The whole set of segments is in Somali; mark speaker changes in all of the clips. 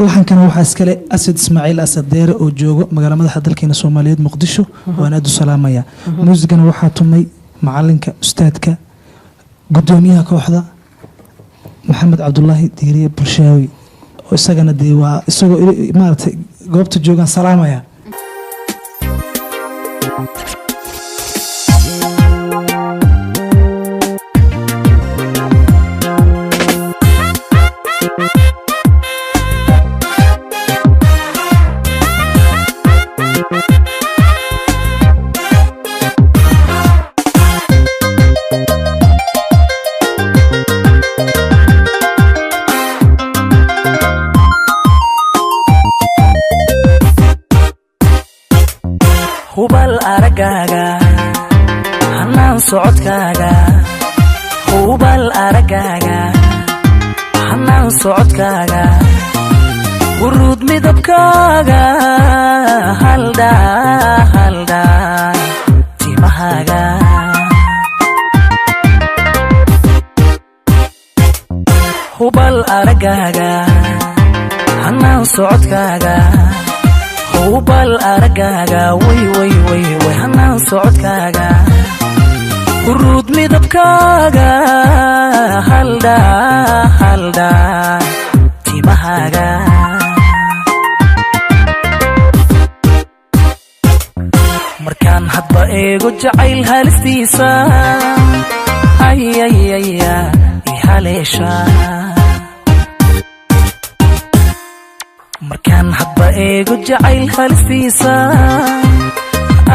Speaker 1: Laxankana waxaa iskale Asad Ismaaciil Asad Deere oo joogo magaala madaxa dalkeena Soomaaliyeed, Muqdisho. Waan aad u salaamaya. Muusigana waxaa tumay macalinka, ustaadka, gudoomiyaha kooxda, Maxamed Cabdulaahi Diiriye Bulshaawi, oo isagana dee waa isagoo maaragtay goobta joogaan salaamaya.
Speaker 2: Hubal araggaaga, hanaan socodkaaga. Hubal araggaaga, hanaan socodkaaga, huruud midabkaaga, haldha haldha timahaaga. Hubal araggaaga, hanaan socodkaaga. Hubal araggaaga, way way way way, hanaan socodkaaga, huruud midabkaaga, haldha haldha timahaaga. Markaan hadba eego jacayl halistiisa, ayayaya, ihaleesha. Markaan hadba eego jacayl halistiisa,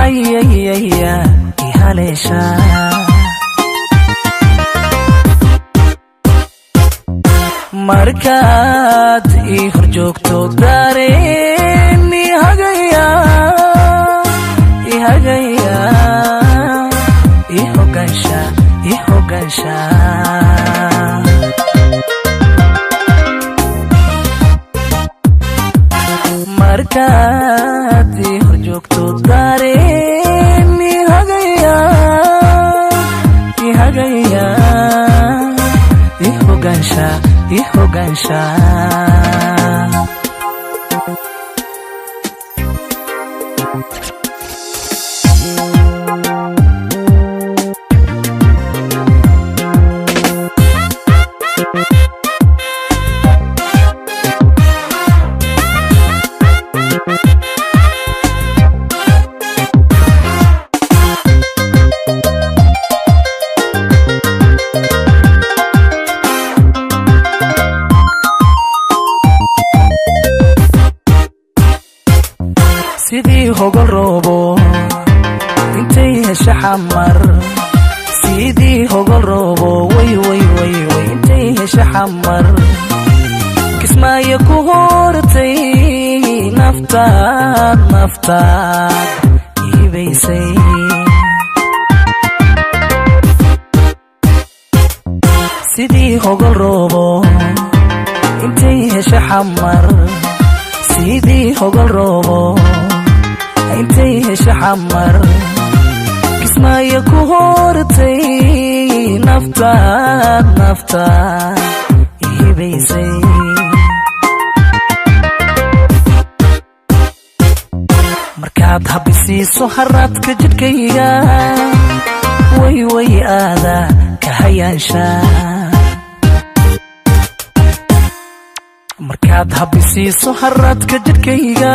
Speaker 2: ayayaya, ihaleesha. Markaad ii hor joogto dareen ihagaya, ihagaya, ihogaansha, ihogaansha. Markaad ii hor joogto dareen ihagaya, ihagaya, ihogaansha, ihogaansha. Sidii hogol roobo intay hesha xamar, sidii hogol roobo, way way way way, intay hesha xamar, Kismaayo ku hortay, naftaad naftaad iibaysay. Sidii hogol roobo intay hesha xamar, sidii hogol roobo intay hesha xamar, Kismaayo ku hortay, naftaad naftaad ihibaysay. Markaad habisiiso haraadka jidhkayga, way way, aada ka hayaansha. Markaad habisiiso haraadka jidhkayga,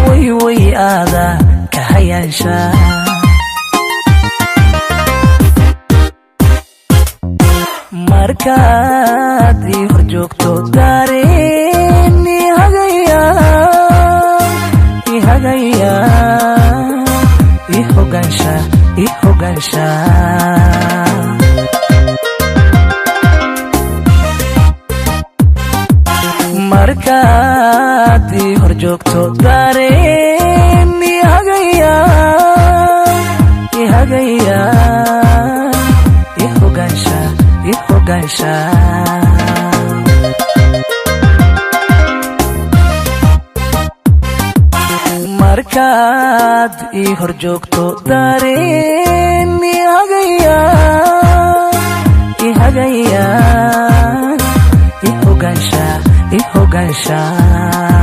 Speaker 2: way way, aada ka hayaansha. Markaad ii hor joogto dareen ihagaya, ihagaya, ihogaansha, ihogaansha. Markaad ii hor joogto dareen ihagaya, ihagaya, ihogaansha, ihogaansha. Markaad ii hor joogto dareen ihagaya, ihagaya, ihogaansha, I hogaanshaa.